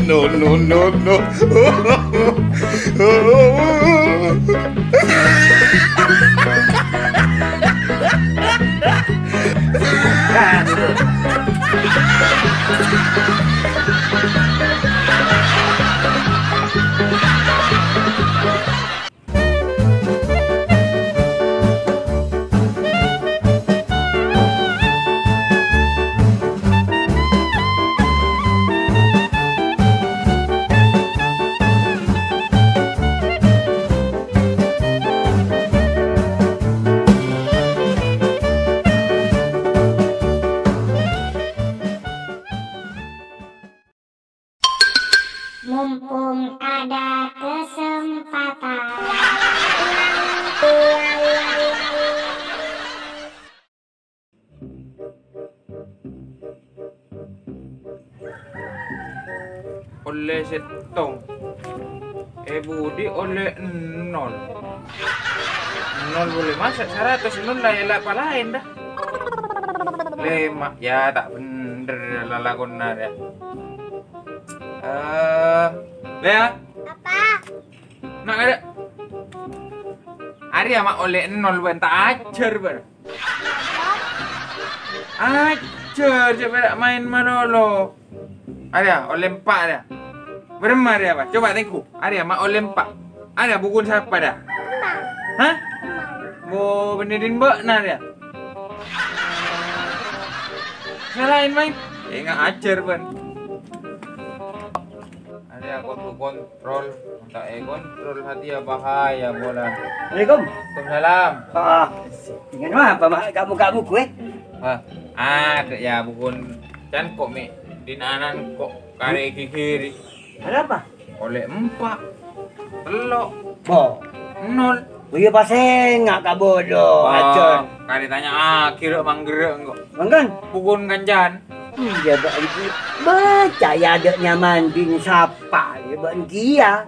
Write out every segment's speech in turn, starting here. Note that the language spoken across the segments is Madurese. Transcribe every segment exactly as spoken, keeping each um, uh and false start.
No, no, no, no. Mumpung ada kesempatan. Olle sèttong. Eh, budi olle ennol. Ennol polè masa' saratos, ennol la èla' palaèn, dah. Lèma', ya, ta' bhendher lalakonna, ya. Eh, Lea. Apa? Na', arèya. Arèya ma' olle ennol bân ta' ajhâr, bân. Ajhâr, jhâ' bârâ' maèn malolo. Arèya, olle empa' arèya. Bârâmma arèya, Pa'? Coba tèngghu. Arèya ma' olle empa'. Arèya bukun sapa, dah? Hah? Oh, bânnè dhin bâ'na arèya. Salaèn, maèn. Enga' ajhâr, bân. Arèya kodhu kontrol, mon ta' èkontrol satèya bahaya polana. Assalamualaikum. Waalaikumsalam. Ah, dengan apa, Mak? Kamu, kamu gue? Wah, adâ' ya, bukun can ko' mè' dhin anan ko' karè ghighiri. Ada apa? Olle empa', tello', Bo. Ennol. Oh iyâ, pas enga' ka bodo, Wah, acon. Karè tanya'aghi rè' mangghârâ' engko'. Mangkan? Bukun kancana. Iyâ, bâ' enggi. Bâca ya adâ' nyaman dhin sapa, ya, bâ' enggi ya.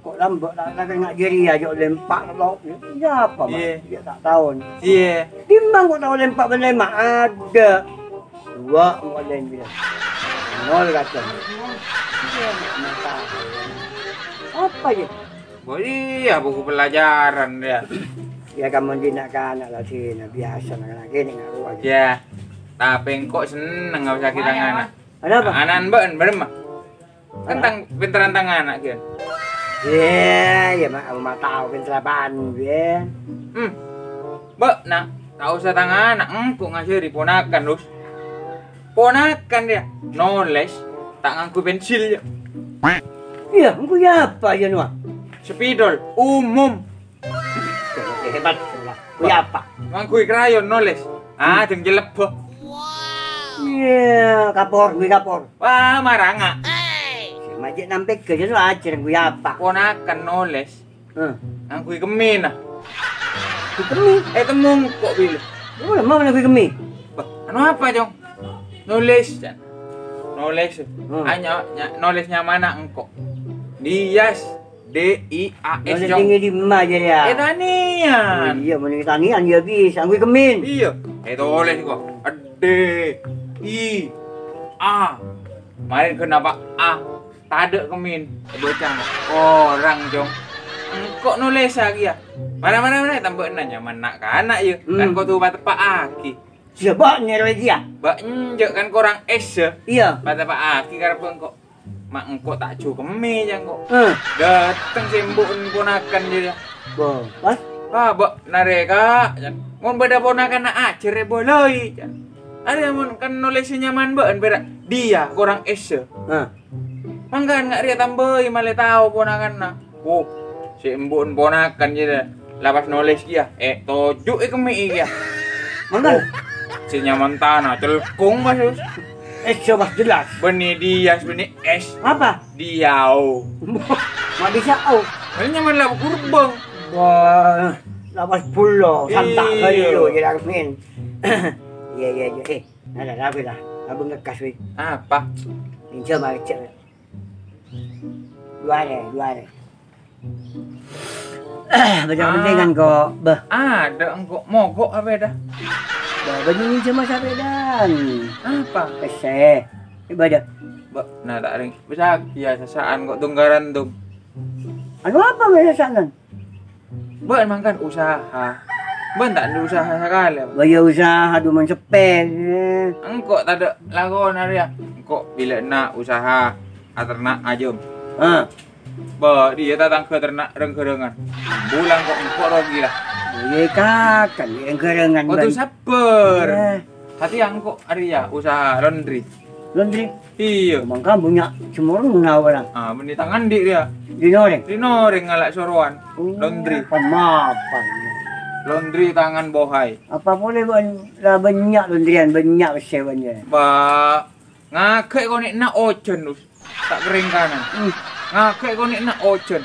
Ko' lambâ' la, la, enga' jârèya jhâ' olle empa' lo. Iyâ apa, Mak? Iyâ. Iyâ, ta' taon. Iyâ. Dimma ko' tao olle empa' bân lèma'? Adâ'. Duwâ' engko' lèn bilâ. Nol kacang. Iyâ, mata. Apa, yâ? Bo, iyâ, buku pelajaran, yâ. Yâ, kamu dina' kana' la dina', biasa na' kana' kènè' nga' rowa. Yâ, tapè engko' senneng ngabâsaghi tang ana'. Anapa? Anan bâ'en, bârâmma? Kan tang pènterran tang ana', Gyan. Yâ, yâ, ma', ma' tao pènterran bân, Gyan. Hmm. Bâ'na, ta' osa tang ana', engko' ngajhâri ponakan, Lus. Ponakan, yâ, nolès ta' ngangghuy pensil, yâ. Iyâ, ngangghuy apa, yâ, Noa? Spidol, umum. Hebat, Noa. Ngangghuy apa? Ngangghuy krayon nolès. Ah, jhâng celebbhâ. Iyâ, kapor, ngangghuy kapor. Wah, maranga. Sè majâ' nampègâ, yâ, Noa, ajhâr ngangghuy apa? Ponakan nolès. Hah? Ngangghuy kemmè, nah. Ngangghuy kemmè? Eh, temmong ko' bilâ. Oh, lama ngangghuy kemmè? Bâh, anu apa, Cong? Nolès, can. Nolès. Hmm. Anya, nya-, nolès nyamana engko'. Dias, D I A S, Nolès Cong. Tinggi di emas aja, ya? Eh, tanian. Oh, iyâ, mending tanian, yâ, bisa. Ngangghuy kemmè. Iyâ. Eh, tolès ko'. D I A. Marèn kenapa A? Tadâ' kemmè, bâca orèng, Cong. Engko' nolèsa kèya. Mara, mara, mara, tambâ'na nyaman na'-kana', yâ. Hmm. Kan kodhu pateppa'aghi. Siya bâ' nyèroè kèya? Bâ' enjâ' kan korang S, yâ. Iyâ. Pateppa'aghi karep engko'. Ma' engko' ta' jhâ' kemmè, yâ, engko'. Hah. Dâteng sè embu'en ponakan, yâ. Bo, pas? Ah, bâ' narèka, yâ. Mon bâdâ ponakanna ajhâr èbâlâi, yâ. Arèya mon kan nolèsè nyaman bâ'en pèra'. Dia korang S. Hah. Mangkana nga' rèya tambâi malè tao ponakanna. Oh, sè embu'en ponakan jârèya. La pas nolès kèya, eh, toju' èkemmè'è kèya. Mangkana? Oh, sè nyaman tana, celkong, Mas. Eh, coba jelas. Bânnè Dias, bânnè S. Apa? Diao. Ma' bisa, au. Bânnè nyaman la kurbang. Wah, la pas pulo, santa' Iya. Kali lo, jârèya, Min. Iyâ, iyâ, iyâ. Eh, Nah, dah, dah, dah. Abang ngekas, weh. Apa? Pinjam aja, weh. Dua hari, dua hari. Baca Ah. Kepentingan kok, bah. Ada engko' mogok apa dah? Bânnè ngènjhâmâ sapèdaan. Apa? Pèssè. Ibadah. Bâ', na' ta' rèng. Bisa kèya sasa'an kok tunggaran, Dong. Anu apa bâ' sasa'an? Bâ' mangkana usaha. Bâ' ta' anḍi' usaha sakalè. Bâ' iyâ usaha, duman seppè. Engko' tadâ' lakona rèya. Engko' bilâ enna' usaha aterna' ajâm. Ah. Bâ', iyâ tatangghâ terna' rèng-ghârângan. Bulan kok engko' rogi la. Iyâ, kakan rèng-ghârângan, Kodhu Bang. Sabbhâr. Iyâ. Satèya engko' arèya usaha laundry. Laundry? Iyâ. Mangka bânnya' jemorna orang. Ah, bânnè tang anḍi' rèya. Dino rèng? Dino rèng ngala' sorowan. Oh, laundry. Pan mapan. Laundry tangan bohai. Apa polè bân la bânnya' laundryan, bânnya' pèssè bân ya. Bâ', ngaghâ' konè'na ojhân, Us. Ta' kerrèng kanan. Hmm. Ngaghâ' konè'na ojhân.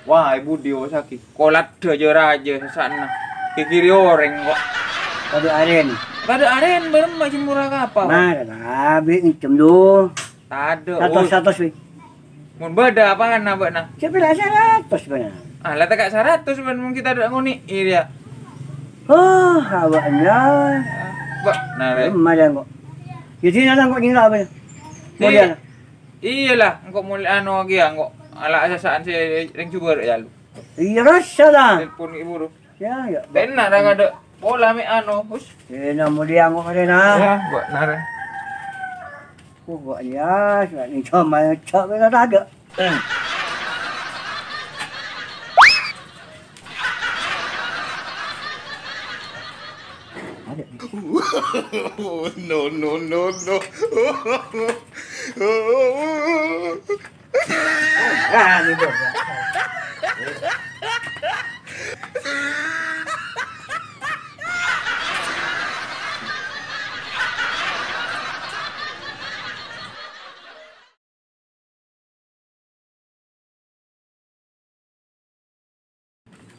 Wah, è budi osaghi. Koladdhâ jâ-rajâ sasa'anna. Ghighiri orèng kok. Tadâ' arèn. Tadâ' arèn, bârâmma jemorra kapa? Mara, Abi, ngènjhâm, du. Tadâ', Satos, Us. Satos, wi. Mon bâḍâ apana bâ'na? Sè pèra' saratos bâ'na. Ah, la tèka' saratos bân mon kita tadâ' ngonè'è rèya. Oh, abâ'na. Bâ', na, rè. Bârâmma rèya kok. Jadi, nana kok nyèra bâ'na? Di-, Mulia. Iyâ la, engko' molè anu kèya, engko' ala sasa'an sè rèng jubâr yâ lu. Iyâ, rassa la. Telepon Ibu buru. Yâ, yâ. Tenang, ra kadâ' pola mè' anu, Us. Iyâ, na, molèya engko' karè na. Yâ, bâ', na, rè. Oh, bâ' iyâ, sè nèng coma cok bela tadâ'. No, no, no, no. Ah, ini bos.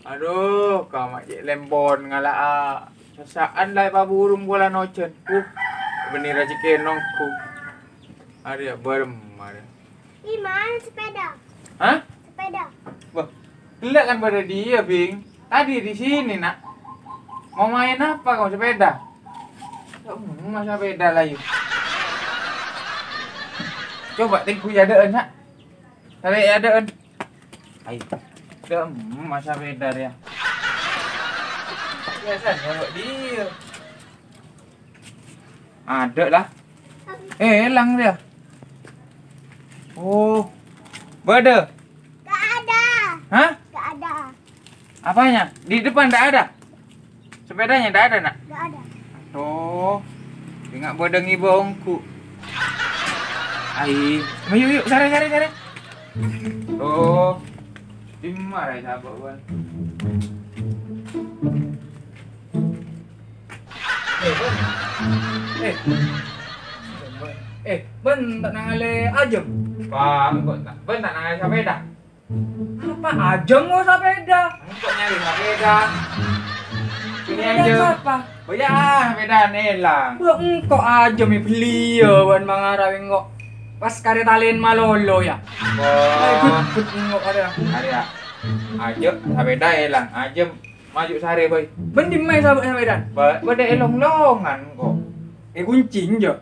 Adhu, kama' cè' lèmbon ngala'a sasa'an la èpaburung bulân ojhân. Uh, bânnè rajhekkèna ongghu. Arèya bârâmma rèya. Iman, sepeda. Hah? Sepeda. Wah, ghellâ' kan bâḍâ dhiyâ, Bing. Tadi di sini, Nak. Mau main apa kau, sepeda? Coma sepeda la, yu. Coba tèngghu è aḍâ'ân, Nak. Tarè' è aḍâ'ân. Ai. Coma sepeda rèya. Biasanya bâḍâ dhiyâ. Aḍâ' la. Eh, èlang rèya. Oh. Bâḍâ? Nggak ada. Hah? Nggak ada. Apanya? Di depan nggak ada? Sepedanya nggak ada, Nak? Nggak ada. Aduh. Enga' bâḍâ ngibâ ongghu. Ai. Ayo, yuk, sarè, sarè, sarè. Oh. Dimma rè sabâ', Wan? Eh, Bân. Eh. Eh, Bân, ta' nangalè ajâm? Bân, kok ta', Bân ta' nangalè sapèda? Apa ajâm kok sapèda? Engko' nyarè sapèda. Ini sapèda ajâm. Apa? Bâjâ, ah, sapèdana èlang. Bâ, engko' ajâm èbelliyâ bân mangarawi engko'. Pas karè talèn malolo, yâ. Wah. Ayo, but, but, engko' karè. Karè, yâ. Ajâm, sapèda èlang. Ajâm. Maju sarè, boy. Bân dimma sabâ' sapèdana? Ba-, bâḍâ è long-longan, kok. Èkunci, enjâ'?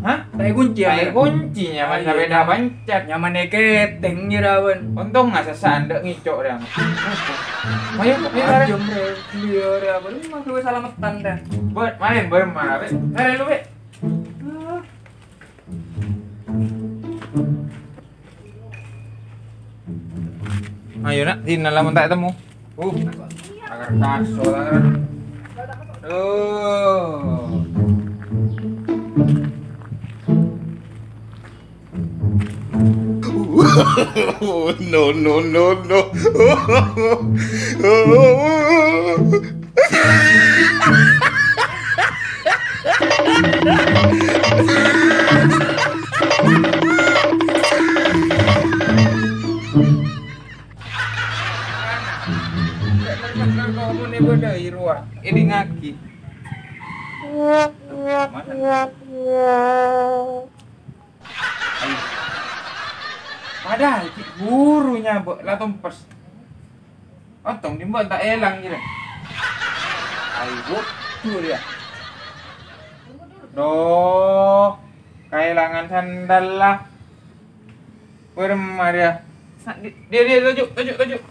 Hah? Ta' èkunci, ta' ya? Èkunci, nyaman. Ah, iya. Sapèda pancet. Nyaman èkètèng, jâ, ra, bân. Ontong nggak sasa'an, ndak ngicok, rè. Ayo, ayo, sarè. Ajâm, rè. Iya, rè. Bân, mah, gue salametan, rè. Bâ-, main, bârâmma, rè. Sarè lu, rè. Ah. Ayo, Nak, dinna lamon ta' ètemmo. Uh, agar kaso, agar. Aduh. No, no, no, no. Ini ngaki. Mana? Ayo. Padahal cè' buru nyabâ' la tompes. Ontong dimma ta' èlang jârèya. Ayo, buru ya. Duh, kaèlangan sandal la. Bârâmma rèya? Sa-, di-, di-, di-, toju', toju', toju'.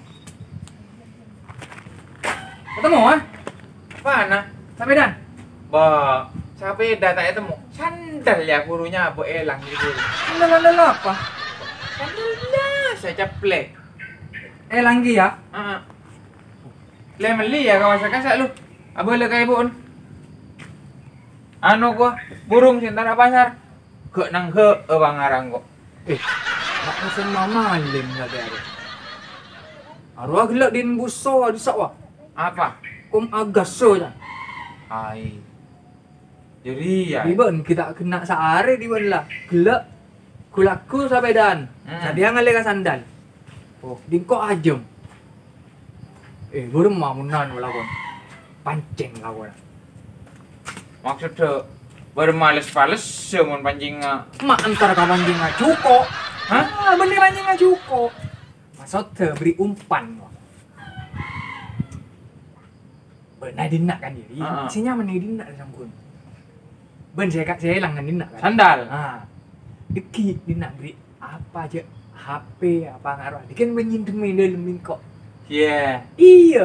Ketemu, ah? Apana? Sapèdaan? Bâ, sapèda ta' ètemmo. Sandal ya, buru nyabâ' èlang, gitu. Sandal, sandal apa? Sandal biasa, ceplek. Èlang ghi' ya? Heeh. Lè mellè ya, kawasa kasa' lu. Abâlâ ka ibu'en. Anu, kowa, burung sè entara pasar. Ghâ' nang ghâ' pangarang, ko'. Eh, ma' pesen mamalèn lagi arè. Arowa ghellâ' din buso adissa', wa. Apa? Kom agaso, ya. Ai. Jârèya. Di bân kita kena saarè di bân la. Ghellâ'. Gu-lagghu sapèdaan. Hmm. Sadhiyâ ngalè ka sandal. Oh, dingko ajâm. Eh, bârâmma mon anu lakon. Pancèng lakon. Maksudda, bârâmma les-pales, mon pancèngnga. Ma' entar ka pancèngnga juko'. Hah? Ah, bânnè pancèngnga juko'. Maksudda, beri umpan. Bâ'na è dinna' kan, jadi. Heeh. Sè nyaman è dinna' sangghun. Bân sè ka-, sè èlang kan dinna' kan. Sandal. Ah. Dâgghi' dinna' beri apa aja, H P apa ngarowa. Dâgghi' kan bân nyèndhem è dâlem mèngko'. Iyâ. Iyâ.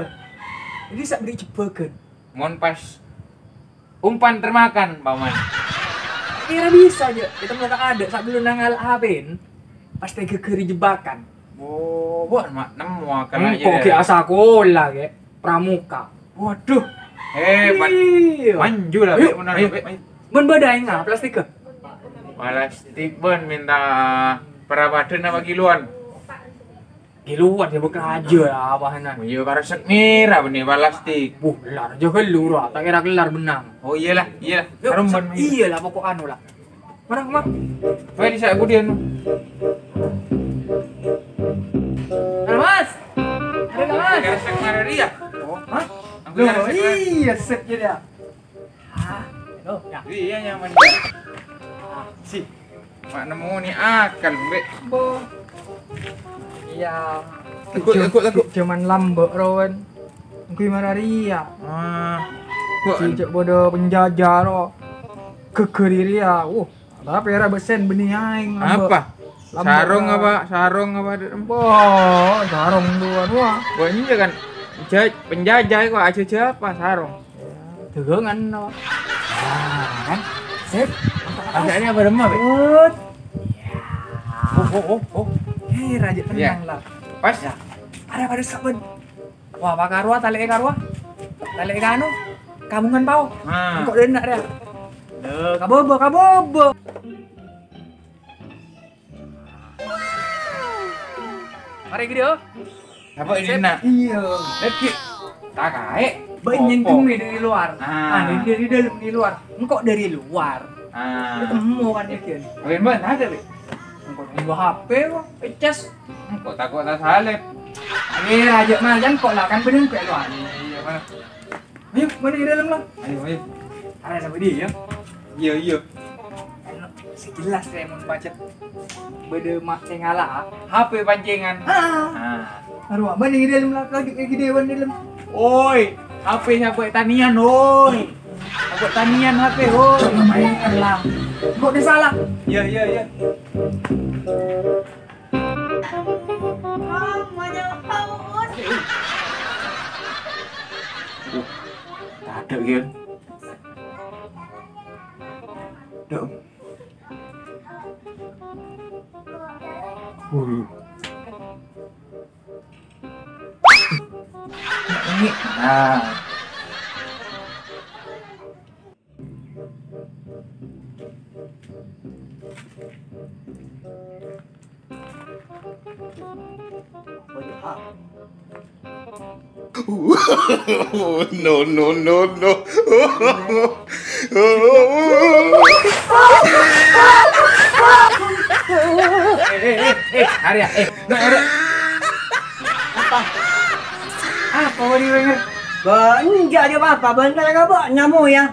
Jadi sa' beri jebbhâghân. Mon pas umpan termakan, Paman. Kira bisa aja. Kita mau ka adâ' sabellunna ngala' H P-na. Pas tega ghâri jebakan. Oh, buat mak nemmo akal aja. Engko' ghi' asakola, ghi'. Pramuka. Waduh. Hebat. Iyâ. Manjul lah, ayo, bener, ayo. Bân bâdâ enga' plastik, ghi'? Plastik bân minta parapadhân apa kiloan? Kiloan ya, bâ' kajâ ya, apana? Oh, iyâ, karesek mèra bânnè plastik. Buh, lar aja ghellu, ra. Ta' kèra kellar bennang. Oh, iyâlah, iyâlah. Yuk, karumbân. Iyâlah, pokok anu lah. Mana, Mak? Ayo, di saya kemudian. Halo, Mas. Ada nggak, Mas? Karesek mara rèya. Oh, hah? Loh, iya, set jadi ya. Ah, loh, ya. Iya, nyaman. Ah, si. Mak nemmo ni akal, Mbak. Bo. Iya. Lagu, lagu, lagu. Jaman lambâ', Ron. Engko' mara rèya. Ah. Kok si cek bodo penjajah, ro. Geger rèya. Uh. Tapi era besen beni aing lambâ'. Apa? Lambâ'. Sarong apa? Sarong apa? Wah, sarong tuh, anu, ah. Wah, iya kan. Ja-, penjajah kok aja siapa sarong. Dagangan, no. Nah, kan? Sip. Rasanya apa, Rema, Be? Good. Oh, oh, oh, oh. Hei, raja, tenang lah. Pas. Ya. Ada pada saben. Wah, apa karowa, talè'è karowa? Talè'è ka anu, Kamongan Pao. Ah. Engko' dâ' enna' rèya. Lho, kabobo, kabobo. Mari, gede, oh. Apa ini, Nak? Iya. Lagi. Tak kae. Banyak. Opo? Kumi dari luar. Ah. Ah, dari, dari dalam, dari luar. Engko' dari luar. Ah. Ketemu kan, ya, Gen? Main mana ada, Be? Engko' nunggu H P kok, pecas. Engko' takut tak salib. Ayo, raja majan kok lah, kan bener kok lu. Iya, mana? Ayo, mana di dalam lah? Ayo, ayo. Ada siapa dia, ya? Iya, iya. Sejelas saya mau macet. Beda mak saya ngalah. H P pancingan. Ah. Ah. Aduh, mana di dalam lah? Lagi, lagi dewan di dalam. Oi, H P siapa tanian, oi? Aku tanian H P, oh. Jangan main lah. Kok dia salah? Iya, iya, iya. Mamanya Paus. Duh, ada, Gen. Duh. Uh. Ini, nah. No, no, no, no. Eh, eh, eh, eh, Arya, eh, no, Arya. Apa? Apa, Wadi Wenger? Ba, enggak ada apa-apa, bentar lagi, Pak, nyamuk ya.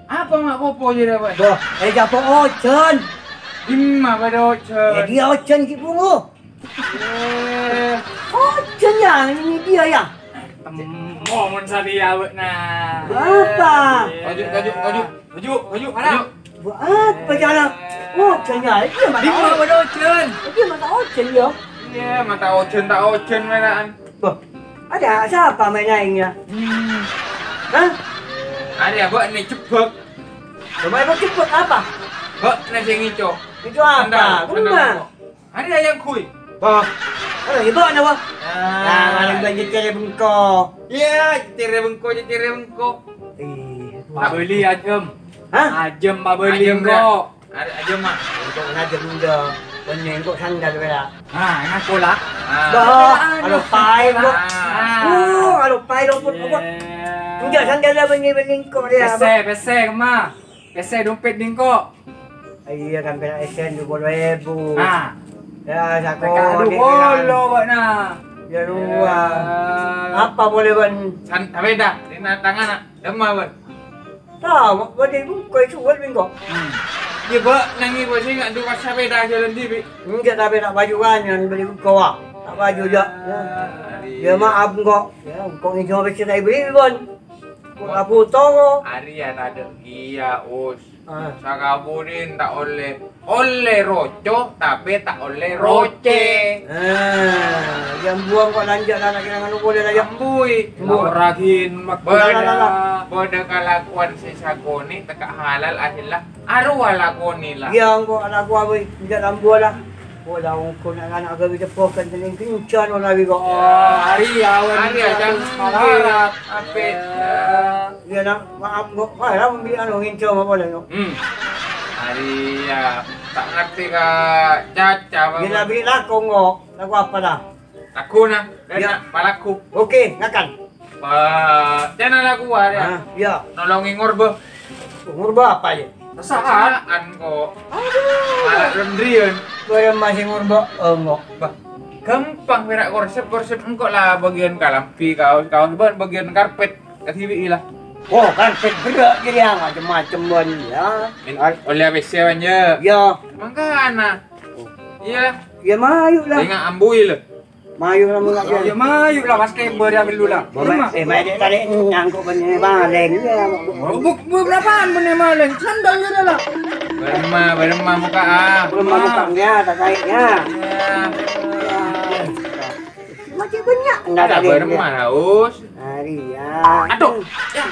Apa mak popo jadi apa? Bah, eh, japo ojen. Dimma pada ojen? Eh, dia ojen ki pungu. Eh. Ojen ya, ini dia ya. Temu mon sadia, Wek, nah. Apa? Tajuk, tajuk, tajuk. Maju, maju, maju. Buat apa jalan? Ojhân ya, iya mata ojhân. Iya mata ojhân ya. Iya, mata ojhân, tak ojhân, melaan. Bâh, ada siapa main-mainnya? Hmm. Hah? Ada, Bâ', ini jebak. Cuma itu jebak apa? Bâ', ini sing ngico. Itu apa? Ada yang kui. Bâh. Ada hebat apa? Ah, paling banyak cere bengko. Iya, cere bengko, cere bengko. Ih, Pak Beli ajem. Hah? Ajem Pak Beli kok. Ajem mah. Untuk ngajem udah. Penyengkok sandal bela. Ah, ngaku lah. Ah. Bâh, aduh pai kok. Ah. Uh, aduh pai rumput kok. Iya. Enggak sandal lah bening-bening kok dia. Pese, pese mah. Pese dompet dingko. Iya, kan pernah esen dua puluh ribu. Ah. Ya, sako. Aduh, kolo, Bâ', nah. Ya, luar. Apa boleh, Bâ'? San, apa dah? Ini tangan, nak. Lemah, Bâ'. Tahu, Bâ', di buka itu, Bâ', minggu. Hmm. Ya, Bâ', nangi, Bâ', saya nggak dua sepeda jalan di, Bi. Enggak, tapi nak baju kan, yang beli buka, Bâ'. Tak baju, ya. Ya, maaf, kok. Ya, kok ini cuma bisa saya beli, Bâ'. Kok aku tahu? Ari ya, tadi. Iya, Us. Ah. Sakaburin ta' olle, olle roco, tapè ta' olle roce. Ah, yang buang kok lanjut anak yang anu boleh lah, ya. Ambui. Ambui. Ora gin Bâdâ, bâdâ kalakowan sè sakonè' tekka' halal, akhirnya arowa lakonè la. Iya, engko' anak gua, boy. Enjâ' lambua la. Bola ongko' na'-kana' ghâbây cebbhâghân sennèng kencana lagi kok. Oh, ari awan. Ari aja malarat. Apè? Iya, Nak. Maaf, kok. Wah, la mon bi' anu nginco ma' polè, no. Hmm. Ari ya, ta' ngartè ka Caca, Bang. Gila bi' lako, kok. Lako apa, dah? Lako, nah. Dan, ya, nak, palaku. Oke, ngakan. Pa-, cana laku arè. Ah, iya. Nolongè ngorbâ. Ngorbâ apa, ya? Sasaan kok. Aduh. Malah rendrian. Kaya masih ngorbâ, enggak. Bah, gampang pèra' korsep, korsep engko' la bâgiyân kalambhi, kaos, kaos bân bâgiyân karpet. Kadhibi'i la. Oh, karpet berrâ' jadi ya, macem-macem bân, ya. Min-, olle A B C bân, ya. Ya. Mangkana. Iya. Ya, mayu la. Inga' ambui la. Mayu la, mula. Ya, mayu la, Mas Kember ya, dulu la. Boleh, eh, mayu tarik nyangkut bân malèng, ya. Bu-, bu-, berapaan bân malèng? Sandal ya, la. Berma, berma muka, ah. Berma muka, ya, tak kait, ya. Ya. Masih banyak. Enggak ada, berma, Us. Hari, ya. Aduh. Ya.